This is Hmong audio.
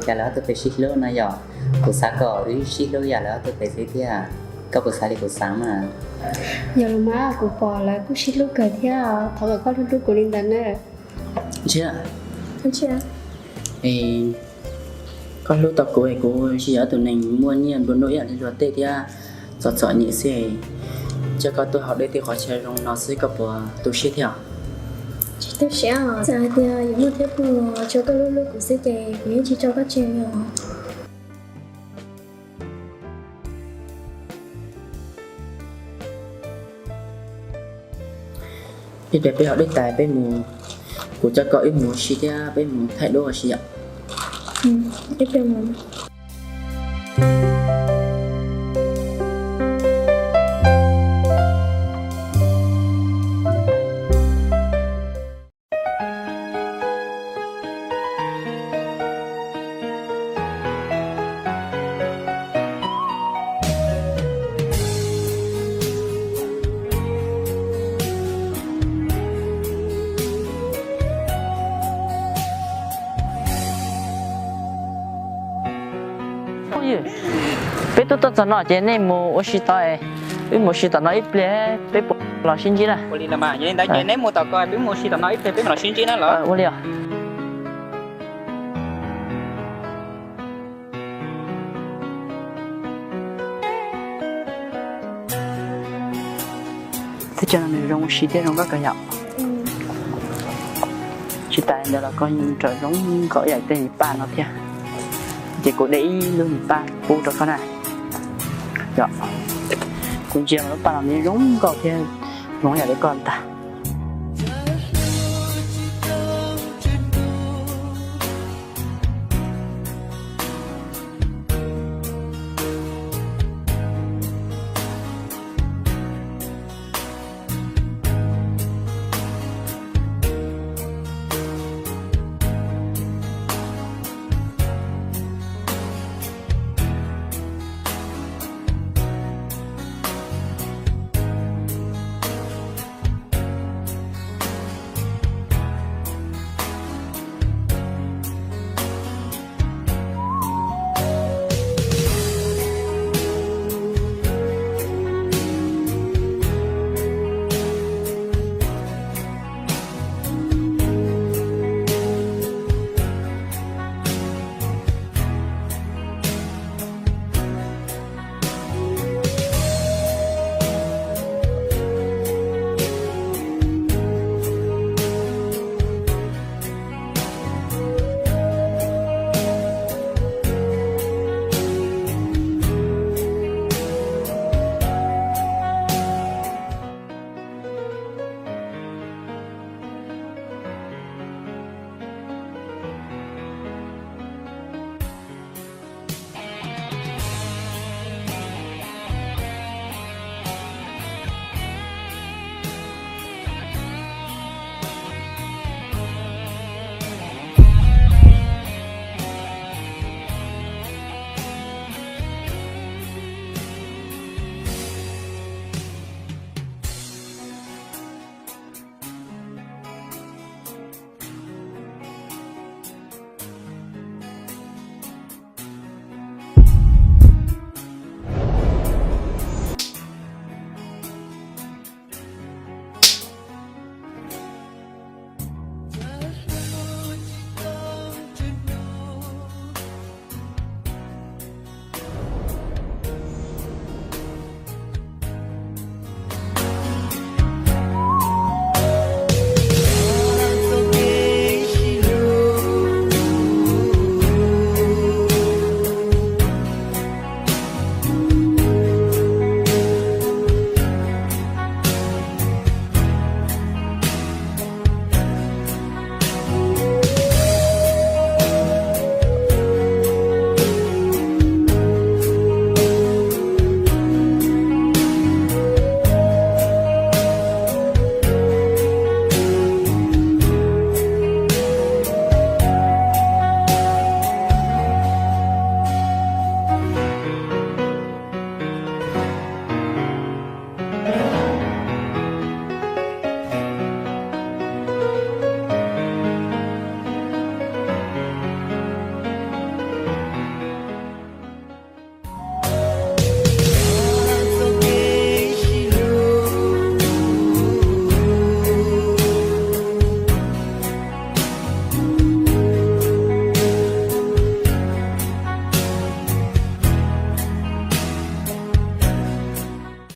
cas lawv ob tug pheej sib hlub no yom. Kuv xav kom wb sib hlub yam lawv ob tug pheej xwb thiab. Koj puas xav li kuv xav mas? Yog los mas, kuv pom lawv kuj sib hlub kawg thiab, thov kom koj hlub hlub kuv li ntawd na. Ntsia, koj hlub tau kuv es kuv tsis yog tus neeg muaj nyiaj nplua nuj ib yam li luag tej thiab. Txom txom nyem xwb, coj koj tuaj hauv dej tej qhov chaw zoo no xwb koj puas tu siab thiab? Tsis tu siab, txawm hais tias yuav muaj thiab phooj ywg tso koj hlub hlub kuv xwb ces kuv yeej tsis tso koj tseg li os. Ib pliag peb hauv dej tas peb mus, kuv coj koj wb mus ua si thiab peb mus thaij duab ua si yom. Phooj ywg, peb twb tuaj txog no ces nej mus ua si tod, wb mus ua si tom no ib pliag peb puas los sib ntsib na. Ua li ntawd ces neb mus tom ko, peb mus ua si tom no ib pliag peb mam los sib ntsib na los. Ua li os. Teb chaws no nws zoo ua si thiab zoo nkauj kawg yom. Tsis tas li ntawd los koj yeej nrog zoo nkauj ib yam tej niag paj no thiab. Ces kuv de ib lub niag paj pub rau koj na. Yog, kuv ntsia mas lub paj no nws zoo nkauj thiab zoo ib yam li koj ntag.